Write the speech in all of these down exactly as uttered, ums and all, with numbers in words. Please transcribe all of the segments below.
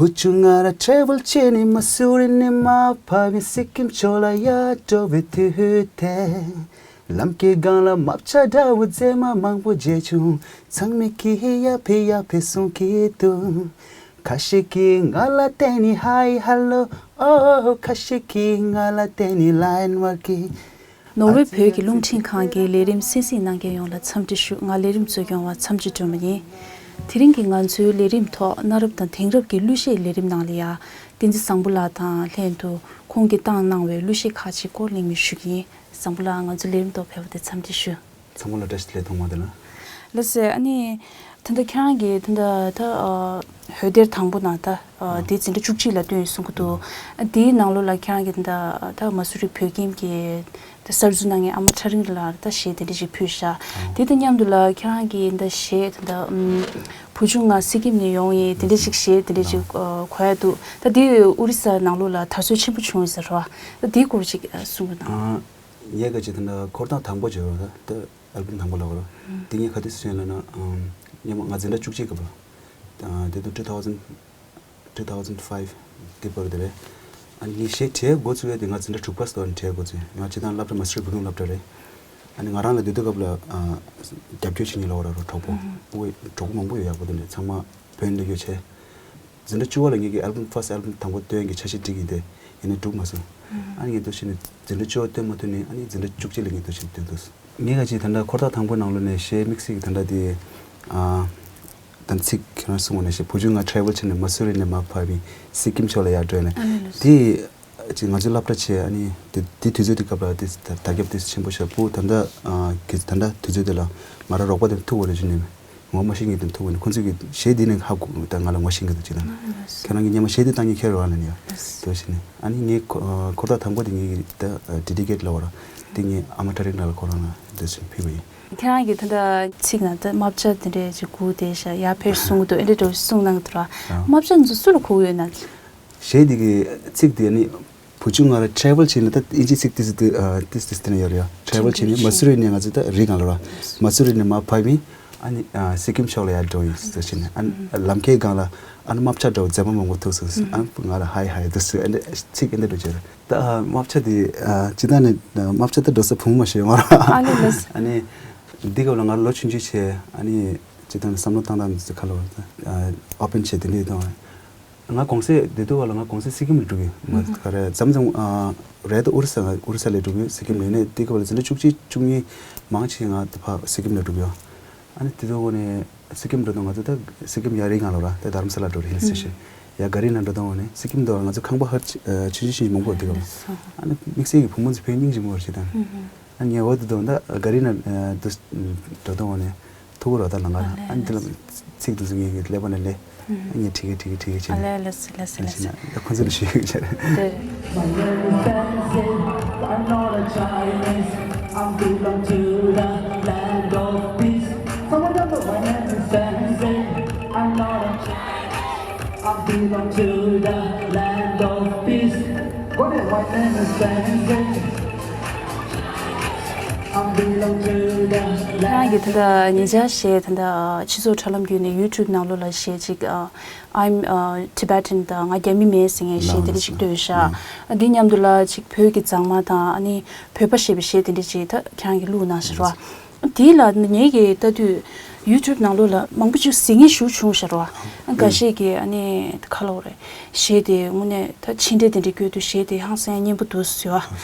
བུ་ཆུང་ང་ར་ཊེ་རེ་ཝལ་བྱས་ནས་མ་སུ་རི་ནས་མར་བབས་ཡིན། སི་ཀིམ་ཕྱོགས་ལ་ཡར་འགྲོ་བའི་དུས་དེ། ལམ་གྱི་སྒང་ལ་མ་བྱ་འདྲ་བོ་མཛེས་མ་མང་པོ་མཇལ་བྱུང་། ཚང་མས་ཀྱིས་ཡར་ཕེབས་ཡར་ཕེབས་གསུང་གི་འདུག་ཁ་ཤས་ཀྱིས་ང་ལ་བལྟས་ནས་ཧའི་ཧ་ལོ་ཨོ། ཁ་ཤས་ཀྱིས་ང་ལ་བལྟས་ནས་ལ་ཡོན་ཝར་གྱི། ནོར་ཝེ་བོད་ཀྱི་རླུང་འཕྲིན་ཁང་གི་ལས་རིམ་གསན་གཟིགས་གནང་མཁན་ཡོངས་ལ་འཚམས་འདྲི་ཞུ། ང་ལས་རིམ་གཙོ་སྐྱོང་བ་མཚམས་སྤྲིན་སྒྲོལ་མ་ཡིན། དེ་རིང་གི་ང་ཚོའི་ལས་རིམ་ཐོག་གནའ་རབས་དང་དེང་རབས་ཀྱི་གླུ་གཞས་ལས་རིམ་ནང་ལ་ཡ། བསྟན་འཛིན་བཟང་པོ་ལགས་དང་ལྷན་དུ་ཁོང་གིས་བཏང་གནང་བའི་གླུ་གཞས་ཁག་ཅིག་སྐོར་གླེང་མོལ་ཞུ་གི་ཡིན། བཟང་པོ་ལགས་ང་ཚོའི་ལས་རིམ་ཐོག་ཕེབས་པ་དེ་འཚམས་འདྲི་ཞུ། ཚང་མ་ལ་བཀྲ་ཤིས་བདེ་ལེགས། ཐོག་མ་དེ་ལ། ལགས་སེ། ཨ་ནི་ད་ལྟ་ཁྱེད་རང་གིས་ད་ལྟ་ད་ཨ་འོད་སྡེར་དང་པོ་ནང་ད་ཨ་ཨ་དེ་འཛིན་གྲྭ་བཅུ་གཅིག་ལ་བཏོན་ཡོད་གསུང་གི་འདུག་ཨ་དེའི་ནང་ལོགས་ལ་ཁྱེད་རང་གིས་ད་ལྟ་ད་མ་སུ་རི་བོད་ཁྱིམ་གྱི་ད་གསར་འཛུགས་གནང་མཁན་ཨ་མ་ཁྲ་རིང་ལགས་ད་གཞས་དེ་འདྲ་ཞིག་ཕུལ་ཤག་ཨ་དེ་དང་མཉམ་དུ་ལ་ཁྱེད་རང་གིས་ད་གཞས་ད་ད་ཨམ་བུ་ཆུང་ང་སི་ཀིམ་ནས་ཡོང་ཡིན་དེ་འདྲ་ཞིག་གཞས་དེ་འདྲ་ཞིག་ཨ་གོ་ཡ་འདུག་ད་དེ་ཨོ་རི་ས་ནང་ལོགས་ལ་དར་སྲོལ་ཆེན་པོ་བྱུང་ཡོད་ཟེར་བ། ད་དེའི་སྐོར་ཅིག་ཨ་གསུང་གི་གནང་། ཨ། ངས་ག་ཅིག་ད་ལྟ་འཁོར་ཐག་དང་པོ་བརྗོད་རོགས་ད། ད་ཨལ་བུམ་དང་པོ་ལབ་རོགས། དེ་ངས་ག་དུས་སུ་ཡིན་ལབ་ན། ཨམ། སྔོན་མ་ང་འཛིན་གྲྭ་བཅུ་གཅིག་སྐབས་ལ། ཨ། དེ་དུས་two thousand, two thousand five དེ་བར་དེ་རེད། ཨ་ནི་གཞས་བྲིས་འགོ་བཙུགས་ཡ་དེ་ང་འཛིན་གྲྭ་དྲུག་པ་སོ་ནས་བྲིས་འགོ་བཙུགས་ཡ། ང་སྤྱིར་བཏང་སློབ་གྲྭ་མ་སི་ཊར་བོད་ཁྱིམ་སློབ་གྲྭ་རེད། ཨ་ནི་ང་རང་ལ་དེ་དུས་སྐབས་ལ། ཨ། རྒྱབ་སྐྱོར་བྱེད་མཁན་ལབ་རོགས་གྲོགས་པོ། ཨུ་ཨེ་གྲོགས་པོ་མང་པོ་ཡོད། ཡག་པོ་དེ་འདྲ་ཚང་མ་བོད་ནས་སླེབས་ཡོད་བྱས། འཛིན་གྲྭ་བཅུ་པ་ལ་ངེད་ཀྱི་ཨལ་བུམ་first album དང་པོ་བཏོན་གྱི་འཆར་གཞི་སྒྲིག་གི་ཡིན་ཏེ། ཡིན་ནའི་འགྲུབ་མ་སོང་། ཨ་ནི་ངས་འདུག་བྱས་ནས་འཛིན་གྲྭ་བཅུ་པ་བཏོན་མ་ཐུབ་ནས་ཨ་ནི་འཛིན་གྲྭ་བཅུ་གཅིག་ལ་ངས་འདུག་བྱས་ནས་བཏོན་འདུག་ངས་ག་ཅིག་ད་ལྟ་འཁོར་ཐག་དང་པོའི་ནང་ལོགས་ནས་གཞས་དམིགས་བསལ་གྱི་ད་ལྟ་དེ། ཨ། ད་ཚིག་ཁྱེད་རང་གསུངས་པ་ནང་བཞིན་བུ་ཆུང་ང་travel བྱས་ནས་མ་སུ་རི་ནས་མར་བབས་ཡིན། སི་ཀིམ་ཕྱོགས་ལ་ཡར་འགྲོ་ནས། ཨ་ནི་ལགས་སོ། དེ་ཅིག་ང་ཚོའི་སློབ་གྲྭ་བྱས། ཨ་ནི་དེ་དེ་དུས་ཚོད་དེ་སྐབས་ལ་དེ་ད་དར་ཁྱབ་དེ་ཆེན་པོ་ཤར་བུ་ད་ལྟ་ཨ་གི་ད་ལྟ་དུས་ཚོད་དེ་ལ་ང་རང་རོགས་པ་དེ་ཐུག་པ་རེད་བྱས་ནས། ངོ་མ་ཤེས་མཁན་དེ་ཐུག་པ་ནི་ཁོང་ཚོས་ཀྱི་གཞས་འདི་ནས་ཧ་གོ་ད་ང་ལ་ངོ་ཤེས་མཁན་དེ་ཅིག་དང་། ཁྱེད་རང་གི་སྔོན་མ་གཞས་འདི་བཏང་མཁན་ཁྱེད་རེད་བ་ལབ་ནས་ཡ། དེ་བྱས་ནས་ཨ་ནི་ངའི་ཁོ་ཁོ་ཐག་དང་པོ་དེ་ངའི་ད་dedicated ལབ་པ་ར། དེ་ངའི་ཨ་མ་ཁྲ་རིང་ལགས་ལ་ཁོ་རང་ལ་འདི་བྱས་ཕུལ་བ་ཡིན། ཁྱེད་རང་གི་ད་ལྟ་ཚིག་ནང་ད་རྨ་བྱ་དེ་འདྲས་ཅིག་སྒུག་བསྡད་ཤག་ཡར་ཕེབས་གསུང་གི་འདུག་ཨེ་འདྲས་འདྲ་བོ་གསུང་གནང་གི་འདུག་ར། ཨ། རྨ་བྱ་འདི་ཚོ་སུ་ལ་གོ་གི་ཡོད་ན། གཞས་འདི་གི་ཚིག་འདི་ནི་བུ་ཆུང་ང་ར་travel བྱས་ནས་ད་ཨིན་ཇི་ཚིག་ཏིས་ཏིས་ཨ་ཏིས་ཏིས་དེ་ནས་ཡོད་རེད་ཡ། travel བྱས་ནས་མ་སུ་རི་ནས་ང་ཚོ་ད་རི་སྒང་ལ་ར། མ་སུ་རི་ནས་མར་བབས་ཡིན། ཨ་ནི་ཨ་སི་ཀིམ་ཕྱོགས་ལ་ཡར་འགྲོ་ཡིན་ཟེར་བྱས་ནས། ཨ་ནི་ལམ་ཁའི་སྒང་ལ་ཨ་ནི་རྨ་བྱ་འདྲ་བོ་མཛེས་མ་མང་པོ་ཐུག་སོང་ཟེར། ཨ་ནི་ང་ལ་ཧའི་ཧའི་འདུག་ཟེར། ཨ་ནི་ཚིག་ཨེ་འདྲ་འགྲོ་བྱས་ར། ད་ཨ་རྨ་བྱ་དེ་ཨ་སྤྱིར་བཏང་ནས་ཨ་རྨ་བྱ་ད་འགྲོ་ས་བུ་མོ་མ་ཤེས་ཡོང་བ་ར། ཨ་ནི་ལགས། ཨ་ནི་འདི་སྐབས་ལ་ང་ལོ་ཆུང་ཆུང་བྱས། ཨ་ནི་སྤྱིར་བཏང་ནས་བསམ་བློ་བཏང་སྟངས་འདི་ཚོ་ཁ་ལོ་ཨ་open བྱས་དེ་འདྲས་བཏང་བ། ང་གོང་གསལ་དེ་དུས་བ་ལ་ང་གོང་གསལ་སི་ཀིམ་ལ་འགྲོ་གི་མ་ག་རེ་མཚམས་མཚམས་ཨ་རེད་ད་ཨོ་རི་ས་ཨོ་རི་ས་ལ་འགྲོ་གི་སི་ཀིམ་ལ་ཡིན་ནའི་དེ་སྐབས་ལ་འཛིན་གྲྭ་བཅུ་གཅིག་བཅུ་གཉིས་མང་ཆེ་ང་ད་ཕ་སི་ཀིམ་ལ་འགྲོ་གི་ཡོད། ཨ་ནི་དེ་དུས་འོ་ནས་སི་ཀིམ་འགྲོ་དུས་ང་ཚོ་ད་སི་ཀིམ་ཡ་རི་སྒང་ལ་ར་ད་དྷ་རམ་ས་ལ་འགྲོ་རེད། ཧིལ་སི་ཊེ་ཤན་ཡ་ག་རི་ནང་འགྲོ་དུས་འོ་ནས་སི་ཀིམ་དུ་ང་ཚོ་ཁང་པ་ཧར་ཆེ་ཆུང་ཆུང་མང་པོ་འདུག་གམ། ཨ་ནི་དམིགས་བསལ་གྱི་བུ་མོ་ཚོ་ཕན་སྙིང་རྗེ་མོ་རེད་ད། ཨ་ནི་འོ་དེ་དུས་ད་ག་རི་ནང་འགྲོ་དུས་འོ་ནས། ཐུག་རོགས་ད་ལ་ང་ཨ་ནི་དེ་ལ་ཚིག་དེ་ཚོ་ངས་ཀླད་པ་ནས་ལས། ཨ་ངས་ཁྲིད་གི་ཁྲིད་གི་ཁྲིད་གི་བྱས་ནས། ཨ་ལས་ལས་ལས་ལས་ལས་ལས་ལས་ལས། ད་ཁོ་ཚོ་ལ་ཞུ་ཡིག་བྱས། རེད་རེད། My name is Benson. I'm not a Chinese. I belong to the land of peace. Someone tell me, my name is Benson. I'm not a Chinese. I belong to the land of peace. Go ahead, my name is Benson. ཁྱེད་རང་གིས་ད་ལྟ་ཉེ་ཆར་གཞས་ད་ལྟ་སྤྱི་ཚོགས་དྲ་ལམ་བརྒྱུད་ནས་YouTube ནང་ལོགས་ལ་གཞས་ཅིག་ཨ། I'm uh, Tibetan དང་ང་རྒྱ་མི་མིན་ཟེར་མཁན་གཞས་དེ་འདྲ་ཞིག་བཏོན་ཤག་ཨ་འདི་མཉམ་དུ་ལ་ཅིག་བོད་ཀྱི་མཛངས་མ་དང་ཨ་ནི་བོད་པ་ཞེས་པའི་གཞས་དེ་འདྲ་ཅིག་ད་ཁྱེད་རང་གིས་བླུགས་གནང་ཤག་ར། དེ་ལ་ངེད་ཀྱིས་ལྟ་དུས་YouTube ནང་ལོགས་ལ་མང་པོ་ཅིག་གཟིགས་མཁན་ཞེ་པོ་བྱུང་ཤག་ར། འགའ་ཤས་ཀྱིས་ཨ་ནི་ག་ལབ་དགོས་རེད། གཞས་དེ་དངོས་གནས་ད་ཕྱི་འགྲོ་དེ་འདྲ་བསྐྱོད་དུས་གཞས་དེ་ཧང་སང་སྙན་པོ་འདུག་ཟེར་བ།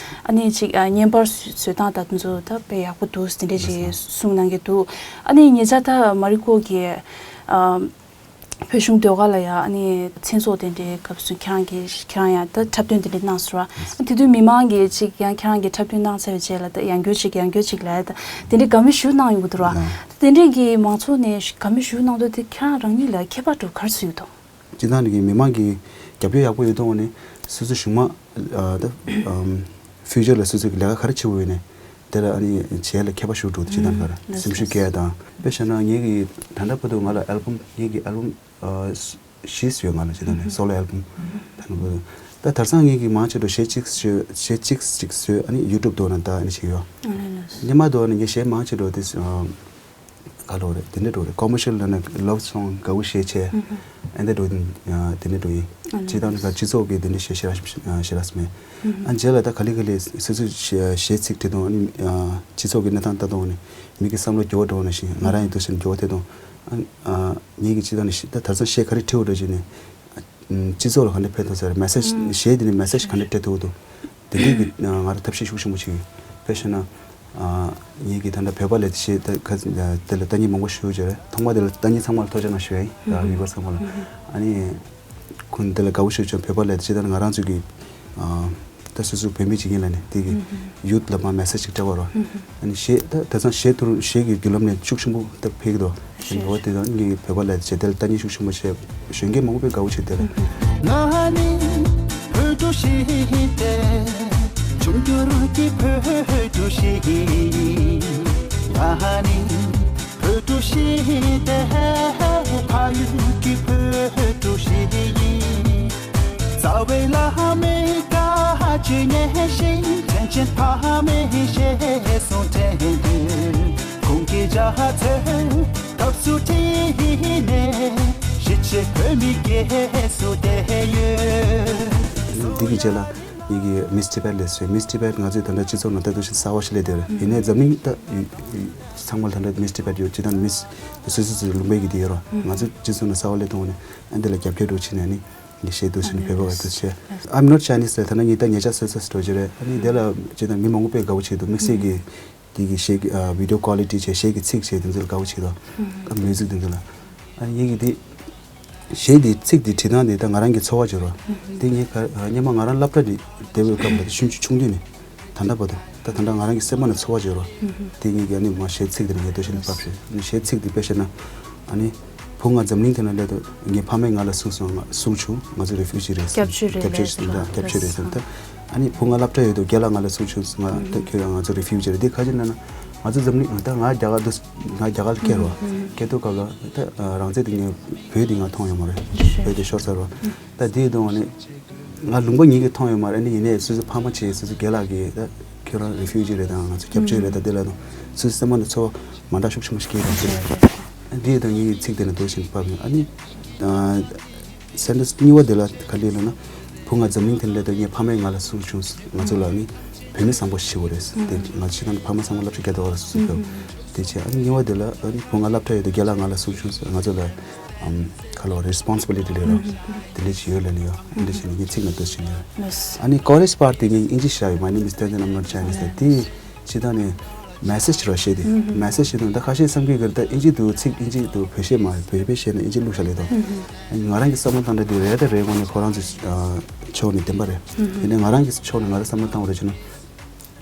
ཨ་ནི་ཅིག་ཨ་བརྙན་པར་བཟོ་སྟངས་ད་དེ་ཚོ་ད་དཔེ་ཡག་པོ་འདུག་དེ་འདྲ་ཅིག་གསུངས་གནང་གི་འདུག་ཨ་ནི་ཉེ་ཆར་ད་མ་རི་ཀོ་གི་ཨ་བོད་གཞུང་ཟློས་གར་ལ་ཡང་ཨ་ནི་མཚན་ཚོགས་དེ་འདྲའི་སྐབས་སུ་ཁྱེད་རང་གིས་ཁྱེད་རང་ཡང་ད་འཁྲབ་སྟོན་དེ་འདྲ་གནང་སོང་ར། དེ་དུས་མི་མང་གིས་ཅིག་ཡང་ཁྱེད་རང་གིས་འཁྲབ་སྟོན་གནང་ཚར་བའི་རྗེས་ལ་ད་ཡང་བསྐྱར་ཅིག་ཡང་བསྐྱར་ཅིག་ལབ་ཡ་ད་དེ་འདྲའི་དགའ་མོས་ཞེ་པོ་གནང་ཡོང་གི་འདུག་ར། ད་དེ་འདྲའི་གི་མང་ཚོགས་ནས་དགའ་མོས་ཞེ་པོ་གནང་དུས་དེ་ཁྱེད་རང་རང་ཉིད་ལ་ཁྱད་པར་འདྲ་བོ་ག་རེ་བཟོས་ཡོད་དོ། སྤྱིར་བཏང་ནས་ཀྱི་མི་མང་གི་རྒྱབ་སྐྱོར་ཡག་པོ་ཡོད་དུས་ནས་སོ་སོ་གཞུག་མ་ཨ་ད་ཨམ་ཕིའུ་ཅར་ལ་སོ་སོ་གི་ལས་ཀ་ག་རེ་བྱེད་དགོས་ཡོད་ནས་དེ་ལ་ཨ་ནི་བྱེད་ཡ་ལ་ཁྱད་པར་ཞེ་པོ་འདུག་སྤྱིར་བཏང་ག་རེ་ཨུམ་སེམས་ཤུགས་སྐྱེད་ཡ་དང་། དཔེ་བཞག་ན་ངེད་ཀྱི་ད་ལྟ་བར་དུ་ང་ལ་ཨལ་བུམ་ངེད་ཀྱི་ཨལ་བུམ་ཨ་བཞི་ཡོད། ང་ལ་སྤྱིར་བཏང་ནས་སོ་ལོ་ཨལ་བུམ་ད་ལྟ་བར་དུ། ད་དེང་སང་ངེད་ཀྱི་མང་ཆེ་འགྲོ་གཞས་གཅིག་བཟོས་གཞས་གཅིག་ཅིག་བཟོས་ཨ་ནི་ཡུ་ཊུབ་ཐོག་ན་ད་ཨ་ནི་བྱེད་ཡོད། སྔོན་མ་དུ་ཨ་ནི་ངས་གཞས་མང་ཆེ་འགྲོ་དེ་ཨ། ག་ལོ་རེད། དེ་འདྲ་འགྲོ་རེད། ཀོ་མར་ཤལ་ལ་ན་ལབ་སོང་དགའ་བོ་གཞས་བྱས། ཨ་འདྲ་འགྲོ་དེ་འདྲ་འགྲོ་ཡིན། ཅི་དང་ནི་ག་སྤྱི་ཚོགས་ཀྱི་དེ་འདྲ་གཞས་ཤེས་ར་ཤེས་ར་སྨད། ཨ་རྗེས་ལ་ད་ག་ལེ་ག་ལེ་སོ་སོའི་གཞས་ཚིག་བྲིས་དང་ནི་སྤྱི་ཚོགས་ཀྱི་གནས་སྟངས་ལྟ་དང་ནི་མི་གི་བསམ་བློ་འགྱུར་བ་འགྲོ་ནི་ཞིག་ང་རང་ཡི་འདུག་ཟེར་འགྱུར་བ་ཐེབས་དང་། ཨ་ངེད་ཀྱི་ཅི་དང་ནི་ད་དེང་སང་གཞས་ག་རེ་བྲིས་འགྲོ་ཅིག་ནི། སྤྱི་ཚོགས་ལ་ག་འདྲ་ཕན་ཐོགས་ཟེར་མེ་སེ་ཇི་གཞས་འདི་ནི་མེ་སེ་ཇི་ག་འདྲ་སྤྲད་ཐུབ་འདུག་དེ་འདྲའི་གི་ང་རང་ཐབས་ཤེས་ཤུགས་ཆེན་པོ་བྱེད་ཀྱི་ཡོད། དཔེ་བཤད་ན། ངེད་ཀྱི་ད་ལྟ་བོད་པ་ལས་གཞས་ད་ག་དེ་ལ་ལྟ་མཁན་མང་པོ་ཞིག་ཡོད་རེད། ཐོག་མ་དེ་ལ་ལྟ་མཁན་ཚང་མ་ལ་ཐུགས་རྗེ་གནང་ཞུ་ཡ་ཡིན། ཡ་བི་ཡུ་ཝར་ཚང་མ་ལ། ཨ་ནི། ཁོང་དེ་ལ་དགའ་བོ་ཞིག་བྱུང་བོད་པ་ལས་ད་ཅི་ད་ང་རང་ཚོ་གི་ད་སོ་སོ་བོད་མི་བྱེད་མཁན་ལ་ནི་དེ་གི་ཡུཐ་ལ་མ་མེ་སེ་ཇི་ཞིག་སྤྲད་པ་རོ། ཨ་ནི་གཞས་ད་དེང་སང་གཞས་ཐུར་གཞས་ཀྱི་བརྒྱུད་ལམ་ནས་ཤུགས་ཆེན་པོ་ད་འཕེལ་གི་འདུག་གཞས་འགྲོ་བ་དེ་དང་ངའི་བོད་པ་ལ་བྱེད་དེ་ལ་ལྟ་ཉན་ཤུགས་ཆེན་པོ་བྱས་གཞོན་སྐྱེས་མང་པོས་དགའ་བོ་བྱེད་དེ་ལ། ང་ནི་བོད་ཕྲུག་ཞིག་སྟེ། འབྱུང་འགྱུར་གྱི་བོད་ཕྲུག་ཞིག་ཡིན། ང་ནི་བོད་ཕྲུག་ཞིག་སྟེ། ཕ་ཡུལ་གྱི་བོད་ཕྲུག་ཞིག་ཡིན། རྩ་བའི་བླ་མའི་བཀའ་བརྗོད་ཉན་ཞིང་། དྲིན་ཆེན་ཕ་མའི་ཞལ་གསུང་དྲན་དུས། ཁོང་གི་རྒྱ་མཚོའི་སྐབས་སུ་ཁྲིད་ནས། གཞིས་བྱེས་བོད་མི་སྐྱེས་སུ་བསྡད་ཡོད། འདི་གི་རྗེས་ལ་ངེད་ཀྱི་མིས་ཊི་བེཊ་ལས་བྱུང་། མིས་ཊི་བེཊ་ང་ཚོའི་ད་ལྟ་སྤྱི་ཚོགས་ནང་ལྟ་དུས་ཤིག་གསར་བ་ཞིག་སླེབས་བསྡད་རེད། ཡིན་ནའི་འཛམ་གླིང་ད་ཚང་མ་ལ་ད་ལྟ་མིས་ཊི་བེཊ་ཡོད། ཅི་ད་མིས་སོ་སོ་སོའི་ལུང་པའི་གི་དེ་ཡོད་རོ། ང་ཚོ་སྤྱི་ཚོགས་ནང་གསར་བ་སླེབས་བཏང་ནས་ཨ་འདི་ལ་རྒྱབ་སྐྱོར་འགྲོ་ཕྱིན་ནས་ནི་ངས་བཤད་འདུག་ཕྱིན་བོད་པ་བ་དུ་བྱས། I'm not Chinese ཟེར་ད་ན་ངས་ད་ཉེ་ཆར་སོ་སོ་སི་འགྲོ་རྒྱུ་རེད། ཨ་ནི་དེ་ལ་ཅི་ད་མི་མང་པོ་དཔེ་དགའ་བོ་བྱེད་འདུག་དམིགས་བསལ་གི་དེ་གི་གཞས་ཀྱི་ཨ་བི་ཌི་ཡོ་ཀོ་ལི་ཊི་བྱས། གཞས་ཀྱི་ཚིག་བྱས་དེ་ཚོ་ལ་དགའ་བོ་བྱེད་དོ། ཨ་མིའུ་ཟིག་དེ་ཚོ་ལ། ཨ་ངེད་ཀྱི་དེ་གཞས་དེ་ཚིག་དེ་བྲིས་སྟངས་དེ་ད་ང་རང་གི་ཚོར་བ་བརྗོད་རོགས། དེ་ངས་ག་སྔོན་མ་ང་རང་སློབ་གྲྭ་དེ་བསྡད་པའི་སྐབས་ལ་དེ་ཆུང་ཆུང་དུས་ནས་ད་ལྟ་བར་དུ་ད་ད་ལྟ་ང་རང་གི་སེམས་པ་ནས་ཚོར་བ་བརྗོད་རོགས། དེ་ངེད་ཀྱི་ཨ་ནི་མ་གཞས་ཚིག་དེ་ནས་ངས་འདུག་བྱས་ནས་ཕབ་བྱས། ཨ་ནི་གཞས་ཚིག་དེ་དཔེ་བཤད་ན། ཨ་ནི། བུ་ང་འཛམ་གླིང་དེ་ན་སླེབས་དུས་ངའི་ཕ་མས་ང་ལ་གསུངས་སོང་། ང་གསུངས་བྱུང་། ང་ཚོ་རེ་ཕུ་ཇི་རེད་ཟེར། སྐྱབས་བཅོལ་རེད། སྐྱབས་བཅོལ་ཟེར། ད་སྐྱབས་བཅོལ་རེད་ཟེར། ད་ཨ་ནི་བུ་ང་སློབ་གྲྭ་ཡོད་དུས་རྒན་ལགས་ང་ལ་གསུངས་བྱུང་། ང་ད་ཁྱོད་ང་ཚོ་རེ་ཕུ་ཇི་རེད། འདི་ཁ་ཅིག་ན་ན་ང་ཚོ་འཛམ་གླིང་ད་ང་རྒྱ་གར་དུ་ང་རྒྱ་གར་ལ་སྐྱེས་རོ། སྐྱེས་དུས་སྐབས་ལ་ད་རང་བཙན་དེ་ངའི་བོད་དེ་ང་མཐོང་ཡོད་མ་རེད། བོད་དེ་ཤོར་ཚར་རོ། ད་དེའི་དུས་ནས་ང་ལུང་པ་ངེད་ཀྱིས་མཐོང་ཡོད་མ་རེད། ཨ་ནི་ཡིན་ནའི་སོ་སོའི་ཕ་མ་བྱས་སོ་སོའི་རྒན་ལགས་ཀྱིས་ད་ཁྱོད་རང་རེ་ཕུ་ཇི་རེད་དང་ང་ཚོ་སྐྱབས་བཅོལ་རེད་ད་དེ་ལ་དང་སོ་སོའི་སེམས་པ་ནས་ཚོར་བ་མ་འདྲ་ཤུགས་ཆེན་པོ་ཞིག་སྐྱེས་རོགས་ཟེར། འདི་དང་ངེད་ཀྱི་ཚིག་དེ་ལ་འདུག་བཞིན་ཕབ་ཡོང་། ཨ་ནི། སེན་ཊེན་སི་གཉིས་པ་དེ་ལ་ག་འདྲ་ལབ་ན། བུ་ང་འཛམ་གླིང་དེ་འདྲ་དང་ངའི་ཕ་མས་ང་ལ་གསུངས་བྱུང་། ང་ཚོ་ལ་ནི་བོད་མི་བཟང་པོ་ཞིག་བྱེད་དགོས་རེད་དེ། ང་ཚོ་ནང་ཕ་མ་ཚང་མ་སློབ་གྲྭ་བརྒྱབ་དགོས་རེད་སོ་སོ་བོད། དེ་བྱས་ཨ་ནི་གཉིས་པ་དེ་ལ་ཨ་ནི་བུ་ང་སློབ་གྲྭ་ཡོད་དུས་རྒན་ལགས་ང་ལ་གསུངས་བྱུང་། ང་ཚོ་ལ་ཨམ་ག་ལ་རེ་སི་པོན་སི་བི་ལི་ཊི་ལབ་རོགས་དེ་འདྲ་ཞིག་ཡོད་ལབ་ནི་ཡོད། དེ་འདྲ་བྱས་ནས་ངའི་ཚིག་ནང་འདུག་བྱས་ནས། ཨ་ནི་ཀོ་རེ་སི་པར་དེ་ངས་ཨིན་ཇི་བཞག་ཡོད། My name is Tenzin, I'm not Chinese ཟེར་དེ། ཅི་ད་ནི་མེ་སེ་ཇི་རོ་བཤད་དེ། མེ་སེ་ཇི་དང་ད་ཁ་ཤས་བསམ་གྱི་གི་ད་ཨིན་ཇི་འདུག་ཚིག་ཨིན་ཇི་འདུག་བོད་གཞས་མ་བོད་པའི་གཞས་ནི་ཨིན་ཇི་བླུགས་བཞག་ལེ་དང་། ང་རང་གི་བསམ་བློ་བཏང་འདྲ་དེ་རེད་ད་རེད་དགོངས་ནས་ཁོ་རང་ཚོ་ཕྱོགས་ནས་བདེན་པ་རེད། དེ་ནས་ང་རང་གི་ཕྱོགས་ནས་ང་རང་བསམ་བློ་བཏང་བ་རེད་ཅེ་ན།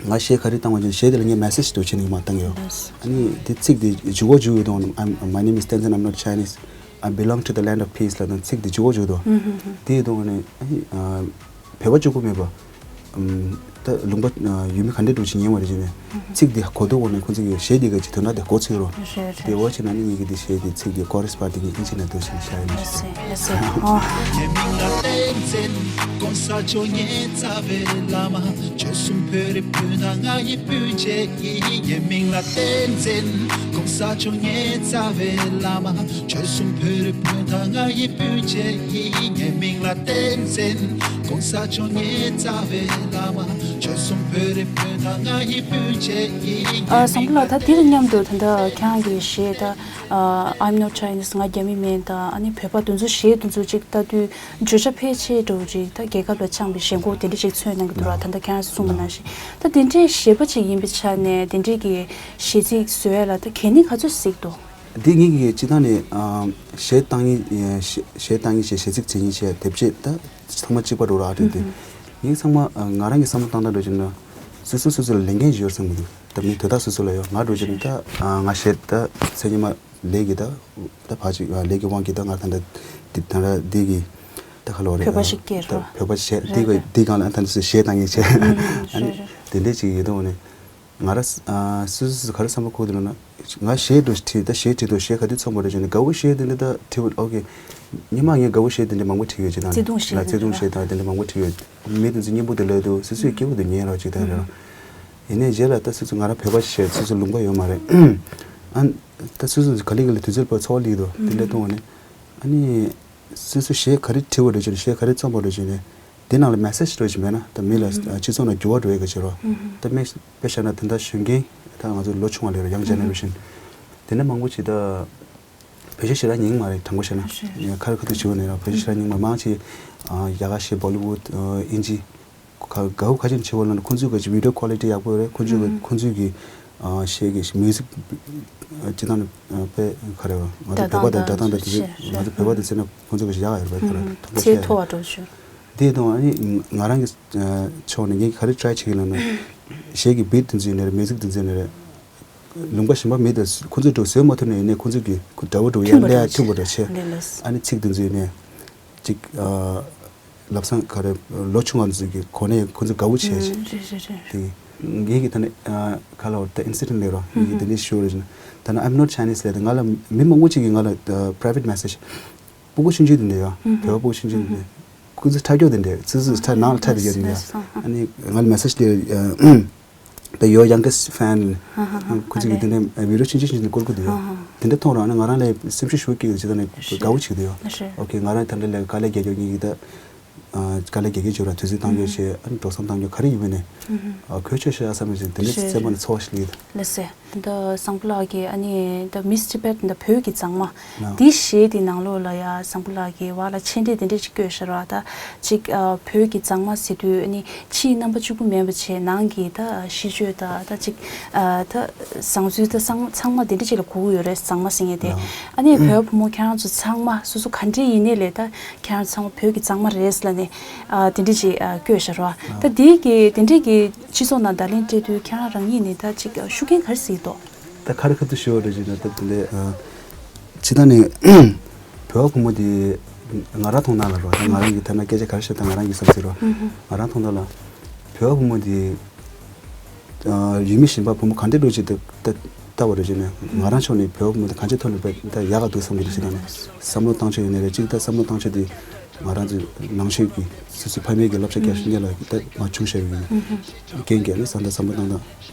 ང་གཞས་ག་རེ་བཏང་བ་ཅེ་ན་གཞས་དེ་ལ་ངས་མེ་སེ་ཇི་འདུག་བྱས་ནས་མ་བཏང་གི་ཡོད། ཨ་ནི་དེ་ཚིག་དེ་ཇུ་གོ་ཇུ་ཡོད་དང་། I'm- My name is Tenzin, I'm not Chinese, I belong to the land of peace ལབ་དང་ཚིག་དེ་ཇུ་གོ་ཇུ་དང་། དེ་ཡོད་དང་ནས་ཨ་ནི་བོད་པ་གཅིག་པོ་མེད་པ། ད་ལུང་པ་ཡུལ་མི་ག་འདྲ་འདྲ་ཞིག་ཉན་བ་རེད་ཅེ་ན། ཚིག་འདི་གོ་ཐུབ་འོང་ནས་ཁོ་ཚོ་གི་གཞས་འདི་ག་ཅིག་དོན་དག་དེ་གོ་ཚུལ་རོ། དེ་འོ་ཅེ་ན་ནི་ངེད་ཀྱི་འདི་གཞས་འདི་ཚིག་འདི་ཀོ་རེ་སི་པར་འདི་གི་ཨིན་ཇི་ནང་འདུག་ཞེས་བྱ་ཡིན་ཞུ། ངའི་མིང་ལ་བསྟན་འཛིན་གོང་ས་མཆོག་ངའི་རྩ་བའི་བླ་མ། ཆོལ་གསུམ་བོད་རིགས་སྤུན་ཟླ་ང་ཡི་སྤུན་མཆེད་ཡིན། ངའི་མིང་ལ་བསྟན་འཛིན་གོང་ས་མཆོག་ངའི་རྩ་བའི་བླ་མ། ཆོལ་གསུམ་བོད་རིགས་སྤུན་ཟླ་ང་ཡི་སྤུན་མཆེད་ཡིན། ངའི་མིང་ལ་བསྟན་འཛིན་གོང་ས་མཆོག་ངའི་རྩ་བའི་བླ་མ། ཆོལ་གསུམ་བོད་རིགས་སྤུན་ཟླ་ང་ཡི་སྤུན་མཆེད་ཡིན། ཨ་བཟང་པོ་ལགས། ད་འདི་དང་མཉམ་དུ་ད་ལྟ་ཁྱེད་རང་གི་གཞས་ད་ཨ་I'm not Chinese ང་རྒྱ་མི་མིན་ད་ཨ་ནི་བོད་པ་དེ་ཚོ་གཞས་དེ་ཚོ་ཅིག་ལྟ་དུས་བརྗོད་བྱ་ཕལ་ཆེར་འདྲ་བོ་ཅིག་ད་རྒྱལ་ཁབ་ལ་བཅངས་པའི་ཞེན་ཁོག་དེ་འདྲ་ཅིག་མཚོན་གནང་གི་འདུག་ར། ད་ལྟ་ཁྱེད་རང་གསུངས་པ་ནང་བཞིན་ད་དེ་འདྲའི་གཞས་པ་ཅིག་ཡིན་པའི་ཆ་ནས་དེ་འདྲའི་གི་གཞས་ཚིག་བཟོ་ཡ་ལ་ད་གལ་གནད་ག་ཚོད་གཟིགས་འདུག་འདི་ངེད་ཀྱི་སྤྱི་བཏང་ནས་ཨ་གཞས་བཏང་ཡིན་གཞས་བཏང་ཡིན་ཞེས་གཞས་ཚིག་བྱེད་ཡིན་ཞེས་དེབ་ཆེད་ད་ཚང་མ་གཅིག་པ་འགྲོ་ར་ཨ་འདྲ་དེ། ངས་ཚང་མ་ཨ་ང་རང་གི་བསམ་བློ་བཏང་སྟངས་འགྲོ་བྱུང་ན་སོ་སོ་སོ་སོ་ལ་ལས་འགན་ཞིག་ཡོད་བསམ་གི་འདུག་ད་མི་དོ་བདག་སོ་སོ་ལ་ཡོད། ང་འགྲོ་བྱུང་ན་ད་ཨ་ང་གཞས་ད་མཚན་ཉི་མ་ལས་ཀྱི་ད་ད་ཕ་ཅིག་ལས་ཀྱི་དབང་གིས་ད་ང་ད་ད་འདི་ད་ད་འདི་གི་ད་ཁ་ལོ་རེད། བོད་པ་ཞིག་སྐྱེས་རོགས་བོད་པ་གཞས་འདི་གི་འདི་སྒང་ལ་ཨ་ད་འདི་སུ་གཞས་བཏང་ཡིན་བྱས་ཨ་ནི་དེ་འདྲས་ཅིག་ཡོད་དོ་ནས། ང་ར་ཨ་སུ་སུ་སུ་ག་རེ་བསམ་བློ་འཁོར་འདུག་ལབ་ན། ང་གཞས་འདྲ་བྲིས་ད་གཞས་བྲིས་འདུག་གཞས་ག་དུས་ཚོགས་པ་རེད་བྱས་ནས་དགའ་བོ་གཞས་འདི་འདྲ་ད་བྲིས་པ་ཨོ་ཀེ། སྔོན་མ་ངས་དགའ་བོ་གཞས་འདི་འདྲ་མང་པོ་བྲིས་ཡོད་ཅེ་ད་བརྩེ་དུང་གཞས་ལ་བརྩེ་དུང་གཞས་དང་དེ་འདྲ་མང་པོ་བྲིས་ཡོད། མི་དེ་ཚོ་སྙན་པོ་དེ་ལབ་འདུག་སོ་སོའི་སྐྱིད་པོ་དེ་ཉན་རོགས་ཅིག་ད་རེད། ཡིན་ནའི་རྗེས་ལ་ད་སོ་སོ་ང་རང་བོད་པ་ཞིག་བྱས་སོ་སོ་ལུང་པ་ཡོད་མ་རེད། ཨ་ད་སོ་སོ་ག་ལེ་ག་ལེ་དུས་ཚོད་པ་འཚོ་བ་ལི་དོ་དེ་འདྲ་གཏོང་བ་ནི། ཨ་ནི་སོ་སོ་གཞས་ག་རེ་བྲིས་པ་རེད་ཅེ་ན་གཞས་ག་རེ་རྩོམ་པ་རེད་ཅེ་ན་དེ་ནང་ལ་མེ་སེ་ཇི་རེད་ཅེ་མེད་ན་ད་མི་ལ་ཨ་སྤྱི་ཚོགས་ནང་འགྱུར་བ་འགྲོ་ཡ་ག་ཅེ་རོ། ད་མི་དཔེ་བཞག་ན་དེ་འདྲ་ཞུ་མཁན་ད་ང་ཚོ་ལོ་ཆུང་བ་ལས་རོ་ཡང་ཇེ་ནེ་རེ་ཤན་དེ་འདྲ་མང་པོ་ཅིག་ད། བོད་གཞས་ཞེ་དྲག་ཉན་གྱི་མ་རེད་དྲང་པོ་བཤད་ན། ཁ་རི་ཁ་ཐུག་ཞུ་བ་ནས་ར་བོད་གཞས་ཞེ་དྲག་ཉན་གྱི་མ་རེད། མང་ཆེ་ཨ་རྒྱ་གར་གཞས་བོ་ལི་ཝུད་ཨ་དབྱིན་ཇི་ག་གའུ་ག་ཅན་ཆེ་བོ་ལ་ན་ཁོང་ཚོའི་ག་ཅིག་video quality ཡག་པོ་རེད། ཁོང་ཚོའི་ག་ཁོང་ཚོའི་གི་ཨ་གཞས་ཀྱི་music ཨ་སྤྱི་བཏང་ནས་ཨ་དཔེ་ག་རེ་བ་ང་ཚོ་བོད་པ་དང་སྒྲ་གདངས་དང་དེ་ཚོ་ང་ཚོ་བོད་པ་དེ་ཚོ་ན་ཁོང་ཚོ་ག་ཅིག་ཡག་ཡོད་རེད་པ་ག་རེ་ཐུགས་ཚད་མཐོ་བ་འགྲོ་ཞུ། དེ་དང་ཨ་ནི་ང་རང་གི་ཨ་ཕྱོགས་ནས་ངས་ག་རེ་try བྱེད་ཀྱི་ལབ་ན་གཞས་ཀྱི་beat དེ་ཚོ་ཡིན་ནའི་རེད། music དེ་ཚོ་ཡིན་ནའི་རེད། ལུང་པ་གཞན་པ་མི་དང་ཁོ་ཚོས་འགྲོ་བཟོས་མ་ཐུབ་ནས་ཡིན་ནའི་ཁོ་ཚོས་ཀྱི་ཁོ་འདྲ་བོ་འགྲོ་ཡ་མཐུན་པ་ལས་འདྲ་མཐུན་པ་འདྲ་ཆེ། ལས་ལས། ཨ་ནི་ཚིག་དེ་ཚོ་ཡིན་ནའི་ཅིག་ཨ་ལབ་སང་ག་རེ་ལོ་ཆུང་བ་ཚོས་ཀྱི་གོ་ནས་ཁོ་ཚོ་དགའ་བོ་བྱས་ཆེ། རེད་རེད་རེད། དེ་ངེད་ཀྱི་ད་ནི་ཨ་ག་ལ་བར་ད་incident ལས་རོ་ངེད་ཀྱི་དེ་འདྲའི་ཤོ་རེད་ཅེ་ན་ད་ནི་I'm not Chinese ལས་ད་ང་ལ་མི་མང་པོ་ཅིག་གིས་ང་ལ་ཨ་private message སྤུ་གུ་ཆུང་ཆུང་དེ་འདྲ་ཡོད། བོད་པ་སྤུ་གུ་ཆུང་ཆུང་དེ་འདྲ། ཁོ་ཚོ་ཁྲག་སྐྱོག་དེ་འདྲ་ཚོ་ཚོ་ཁྲག་ནང་ལ་ཁྲག་དེ་རྒྱག་དེ་འདྲ། ཨ་ནི་ང་ལ་message དེ་ད your youngest fan ཁོ་ཚོ་གི་དེ་འདྲ་video ཆུང་ཆུང་ཆུང་ཆུང་བསྐུར་གི་འདུག་ཡོད། དེ་འདྲ་མཐོང་རོགས་ཨ་ནི་ང་རང་ལ་སེམས་ཤུགས་ཞུ་གི་ཡོད་ཅེ་ད་ནི་དགའ་བོ་བྱེད་ཀྱི་འདུག་ཡོད། okay ང་རང་ད་འདྲ་ལས་དཀའ་ལས་རྒྱག་རྒྱུ་ངེད་ཀྱི་ད། དཀའ་ལས་རྒྱག་གི་བྱོས་ར་དུས་ཚོད་བཏང་རྒྱུ་བྱས་ཨ་ནི་འགྲོ་སོང་བཏང་རྒྱུ་ག་རེ་ཡིན་མིན་ནས། གོས་ཆོད་ཤོད་ཨ་བསམ་བཞིན་དེ་འདྲ་སེམས་པ་ནས་ཚོར་བ་ཞིག་སླེབས། ལགས་སེ། ད་བཟང་པོ་ལགས་ཀྱིས་ཨ་ནི་ད་Miss Tibet ད་བོད་ཀྱི་མཛངས་མ་འདི་གཞས་དེ་ནང་ལོགས་ལ་ཡ་བཟང་པོ་ལགས་ཀྱིས་བ་ལ་མཆན་འགྲེལ་དེ་འདྲ་ཅིག་བཀོད་ཤག་ར། ད་ཅིག་བོད་ཀྱི་མཛངས་མ་ཟེར་དུས་ཨ་ནི་ཕྱིའི་རྣམ་པ་གཅིག་པུ་མིན་པ་བྱས་ནང་གི་ད་གཤིས་སྤྱོད་ད་ད་ཅིག་ད་བཟང་ཚུལ་ད་ཚང་ཚང་མ་དེ་འདྲ་ཅིག་ལ་གོ་གི་ཡོད་རེད་མཛངས་མ་ཟེར་མཁན་དེ། ཨ་ནི་བོད་བུ་མོ་ཁྱེད་རང་ཚོ་ཚང་མ་སོ་སོ་ག་འདྲ་ཡིན་ནའི་ལས་ད། ཁྱེད་རང་ཚང་མ་བོད་ཀྱི་མཛངས་མ་རེད་ལབ་ནས་ཨ་དེ་འདྲ་ཞིག་ཨ་བཀོད་བཞག་རོགས། ད་དེའི་གི་དེ་འདྲའི་གི་སྤྱི་ཚོགས་ནང་བརྡ་ལན་སྤྲད་དུས་ཁྱེད་རང་རང་ཉིད་ནས་ད་ཅིག་ཤུགས་རྐྱེན་ག་རེ་གཟིགས་འདུག་ད་ཁ་རི་ཁ་ཐུག་ཞུ་བ་རེད་ཅེ་ན་ད་དེ་འདྲའི་ཨ་སྤྱི་བཏང་ནས་བོད་བུ་མོ་དེ་ང་རང་མཐོང་སྟངས་ལ་རོགས་ད་ང་རང་གི་ཐ་ན་སྐད་ཆ་ག་རེ་བཤད་ད་ང་རང་གི་བསམ་ཚུལ་རོགས་ང་རང་མཐོང་སྟངས་ལ་བོད་བུ་མོ་དེ། ཡུལ་མི་གཞན་པ་བུ་མོ་ག་འདྲ་འགྲོ་ཅིག་ལྟ་ལྟ་བ་རེད་ཅེ་ན་ང་རང་ཕྱོགས་ནས་བོད་བུ་མོ་དེ་གང་ཅིའི་ཐོག་ནས་བས་ད་ཡག་ག་འདུག་བསམ་གི་འདུག་ཅེ་ན་བསམ་བློ་བཏང་ཆོག་ཡོད་ནའི་རེད། གཅིག་ད་བསམ་བློ་བཏང་ཆོག་དེ་ང་རང་ཚོ་ནང་ཆོས་ཀྱི་སོ་སོའི་ཕ་མེས་ཀྱི་བསླབ་བྱ་རྒྱ་ཆེན་ལ་ད་མ་བྱུང་ཤེས་ཡོད་རྐྱེན་གྱིས་ནི་བསམ་ད་བསམ་བློ་བཏང་ད་